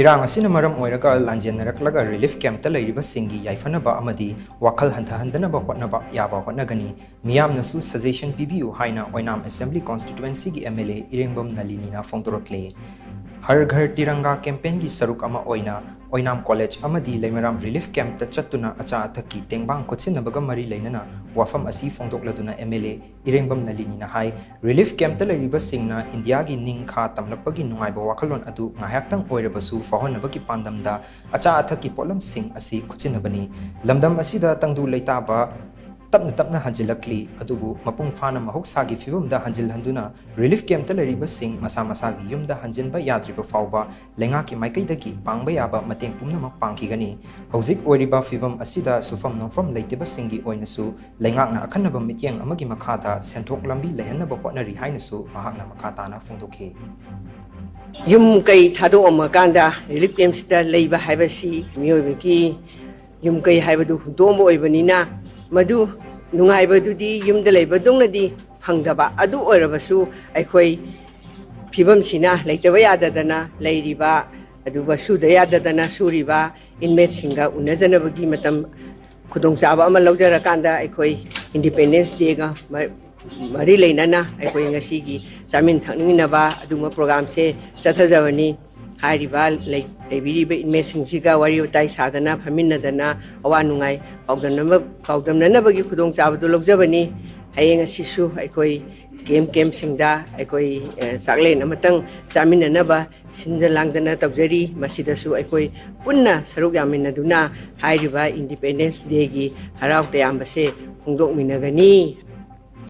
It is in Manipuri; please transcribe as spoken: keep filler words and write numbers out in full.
ꯏꯔꯥꯡ ꯑꯁꯤꯅ ꯃꯔꯝ ꯑꯣꯏꯔꯒ ꯂꯥꯟꯖꯦꯟꯅꯔꯛꯂꯒ ꯔꯤꯂꯤꯐ ꯀꯦꯝꯞꯇ ꯂꯩꯔꯤꯕꯁꯤꯡꯒꯤ ꯌꯥꯏꯐꯅꯕ ꯑꯃꯗꯤ ꯋꯥꯈꯜ ꯍꯟꯊꯍꯟꯗꯅꯕ ꯍꯣꯠꯅꯕ ꯌꯥꯕ ꯍꯣꯠꯅꯒꯅꯤ꯫ ꯃꯤꯌꯥꯝꯅꯁꯨ ꯁꯖꯦꯁꯟ ꯄꯤꯕꯤꯌꯨ ꯍꯥꯏꯅ ꯑꯣꯏꯅꯥꯝ ꯑꯦꯁꯦꯝꯕ꯭ꯂꯤ ꯀꯣꯟꯁꯇꯤꯇ꯭ꯋꯦꯟꯁꯤꯒꯤ ꯑꯦꯝ ꯑꯦꯜ ꯑꯦ ꯏꯔꯦꯡꯕꯝ ꯅꯂꯤꯅꯤꯅ ꯐꯣꯡꯗꯣꯔꯛꯂꯤ꯫ ꯍꯔ ꯘꯔ ꯇꯤꯔꯪꯒꯥ ꯀꯦꯝꯄꯦꯟꯒꯤ ꯁꯔꯨꯛ ꯑꯃ ꯑꯣꯏꯅ ꯑꯣꯏꯅꯥꯝ ꯀꯣꯂꯦꯖ ꯑꯃꯗꯤ ꯂꯩꯃꯔꯥꯝ ꯔꯤꯂꯤꯐ ꯀꯦꯝꯞꯇ ꯆꯠꯇꯨꯅ ꯑꯆꯥ ꯑꯊꯛꯀꯤ ꯇꯦꯡꯕꯥꯡ ꯈꯣꯠꯆꯤꯟꯅꯕꯒ ꯃꯔꯤ ꯂꯩꯅꯅ ꯋꯥꯐꯝ ꯑꯁꯤ ꯐꯣꯡꯗꯣꯛꯂꯗꯨꯅ ꯑꯦꯝ ꯑꯦꯜ ꯑꯦ ꯏꯔꯦꯡꯕꯝ ꯅꯂꯤꯅꯤꯅ ꯍꯥꯏ, ꯔꯤꯂꯤꯐ ꯀꯦꯝꯞꯇ ꯂꯩꯔꯤꯕꯁꯤꯡꯅ ꯏꯟꯗꯤꯌꯥꯒꯤ ꯅꯤꯡꯈꯥ ꯇꯝꯂꯛꯄꯒꯤ ꯅꯨꯡꯉꯥꯏꯕ ꯋꯥꯈꯜꯂꯣꯟ ꯑꯗꯨ ꯉꯥꯏꯍꯥꯛꯇꯪ ꯑꯣꯏꯔꯕꯁꯨ ꯐꯥꯎꯍꯟꯅꯕꯒꯤ ꯄꯥꯟꯗꯝꯗ ꯑꯆꯥ ꯑꯊꯛꯀꯤ ꯄꯣꯠꯂꯝꯁꯤꯡ ꯑꯁꯤ ꯈꯨꯠꯁꯤꯟꯅꯕꯅꯤ꯫ ꯂꯝꯗꯝ ꯑꯁꯤꯗ ꯇꯪꯗꯨ ꯂꯩꯇꯥꯕ ꯇꯞꯅ ꯇꯞꯅ ꯍꯟꯖꯤꯜꯂꯛꯂꯤ, ꯑꯗꯨꯕꯨ ꯃꯄꯨꯡ ꯐꯥꯅ ꯃꯍꯧꯁꯥꯒꯤ ꯐꯤꯕꯝꯗ ꯍꯟꯖꯤꯜꯍꯟꯗꯨꯅ ꯔꯤꯂꯤꯐ ꯀꯦꯝꯞꯇ ꯂꯩꯔꯤꯕꯁꯤꯡ ꯃꯁꯥ ꯃꯁꯥꯒꯤ ꯌꯨꯝꯗ ꯍꯟꯖꯤꯟꯕ ꯌꯥꯗ꯭ꯔꯤꯕ ꯐꯥꯎꯕ ꯂꯩꯉꯥꯛꯀꯤ ꯃꯥꯏꯀꯩꯗꯒꯤ ꯄꯥꯡꯕ ꯌꯥꯕ ꯃꯇꯦꯡ ꯄꯨꯝꯅꯃꯛ ꯄꯥꯡꯈꯤꯒꯅꯤ꯫ ꯍꯧꯖꯤꯛ ꯑꯣꯏꯔꯤꯕ ꯐꯤꯕꯝ ꯑꯁꯤꯗ ꯁꯨꯐꯝ ꯅꯣꯝꯐꯝ ꯂꯩꯇꯕꯁꯤꯡꯒꯤ ꯑꯣꯏꯅꯁꯨ ꯂꯩꯉꯥꯛꯅ ꯑꯈꯟꯅꯕ ꯃꯤꯠꯌꯦꯡ ꯑꯃꯒꯤ ꯃꯈꯥꯗ ꯁꯦꯟꯊꯣꯛ ꯂꯝꯕꯤ ꯂꯩꯍꯟꯅꯕ ꯍꯣꯠꯅꯔꯤ ꯍꯥꯏꯅꯁꯨ ꯃꯍꯥꯛꯅ ꯃꯈꯥ ꯇꯥꯅ ꯐꯣꯡꯗꯣꯛꯈꯤ꯫ ꯌꯨꯝ ꯀꯩ ꯊꯥꯗꯣꯛꯑꯝꯃꯀꯥꯟꯗ ꯔꯤꯂꯤꯐ ꯀꯦꯝꯞꯁꯤꯗ ꯂꯩꯕ ꯍꯥꯏꯕꯁꯤ ꯃꯤꯑꯣꯏꯕꯒꯤ ꯌꯨꯝ ꯀꯩ ꯍꯥꯏꯕꯗꯨ ꯍꯨꯟꯗꯣꯛꯑꯝꯕ ꯑꯣꯏꯕꯅꯤꯅ, ꯃꯗꯨ ꯅꯨꯡꯉꯥꯏꯕꯗꯨꯗꯤ ꯌꯨꯝꯗ ꯂꯩꯕꯗꯧꯅꯗꯤ ꯐꯪꯗꯕ꯫ ꯑꯗꯨ ꯑꯣꯏꯔꯕꯁꯨ ꯑꯩꯈꯣꯏ ꯐꯤꯕꯝꯁꯤꯅ ꯂꯩꯇꯕ ꯌꯥꯗꯗꯅ ꯂꯩꯔꯤꯕ, ꯑꯗꯨꯒ ꯁꯨꯗ ꯌꯥꯗꯗꯅ ꯁꯨꯔꯤꯕ ꯏꯟꯃꯦꯠꯁꯤꯡꯒ ꯎꯅꯖꯅꯕꯒꯤ ꯃꯇꯝ ꯈꯨꯗꯣꯡꯆꯥꯕ ꯑꯃ ꯂꯧꯖꯔꯀꯥꯟꯗ ꯑꯩꯈꯣꯏ ꯏꯟꯗꯤꯄꯦꯟꯗꯦꯟꯁ ꯗꯦꯒ ꯃ-, ꯃꯔꯤ ꯂꯩꯅꯅ ꯑꯩꯈꯣꯏ ꯉꯁꯤꯒꯤ ꯆꯥꯃꯤꯟ ꯊꯛꯃꯤꯟꯅꯕ ꯑꯗꯨꯒꯨꯝꯕ ꯄ꯭ꯔꯣꯒ꯭ꯔꯥꯝꯁꯦ ꯆꯠꯊꯖꯕꯅꯤ꯫ ꯍꯥꯏꯔꯤꯕ ꯂꯩ-, ꯂꯩꯕꯤꯔꯤꯕ ꯏꯟꯃꯦꯠꯁꯤꯡꯁꯤꯒ ꯋꯥꯔꯤ ꯋꯥꯇꯥꯏ ꯁꯥꯗꯅ ꯐꯝꯃꯤꯟꯅꯗꯅ ꯑꯋꯥ ꯅꯨꯡꯉꯥꯏ ꯄꯥꯎꯗꯝꯅꯕ-, ꯄꯥꯎꯗꯝꯅꯅꯕꯒꯤ ꯈꯨꯗꯣꯡꯆꯥꯕꯗꯨ ꯂꯧꯖꯕꯅꯤ꯫ ꯍꯌꯦꯡ ꯑꯁꯤꯁꯨ ꯑꯩꯈꯣꯏ ꯀꯦꯝꯞ ꯀꯦꯝꯞꯁꯤꯡꯗ ꯑꯩꯈꯣꯏ, ꯑꯦ, ꯆꯥꯛꯂꯦꯟ ꯑꯃꯇꯪ ꯆꯥꯃꯤꯟꯅꯅꯕ ꯁꯤꯟꯗ ꯂꯥꯡꯗꯅ ꯇꯧꯖꯔꯤ꯫ ꯃꯁꯤꯗꯁꯨ ꯑꯩꯈꯣꯏ ꯄꯨꯟꯅ ꯁꯔꯨꯛ ꯌꯥꯃꯤꯟꯅꯗꯨꯅ ꯍꯥꯏꯔꯤꯕ ꯏꯟꯗꯤꯄꯦꯟꯗꯦꯟꯁ ꯗꯦꯒꯤ ꯍꯔꯥꯎ ꯇꯌꯥꯝꯕꯁꯦ ꯐꯣꯡꯗꯣꯛꯃꯤꯟꯅꯒꯅꯤ꯫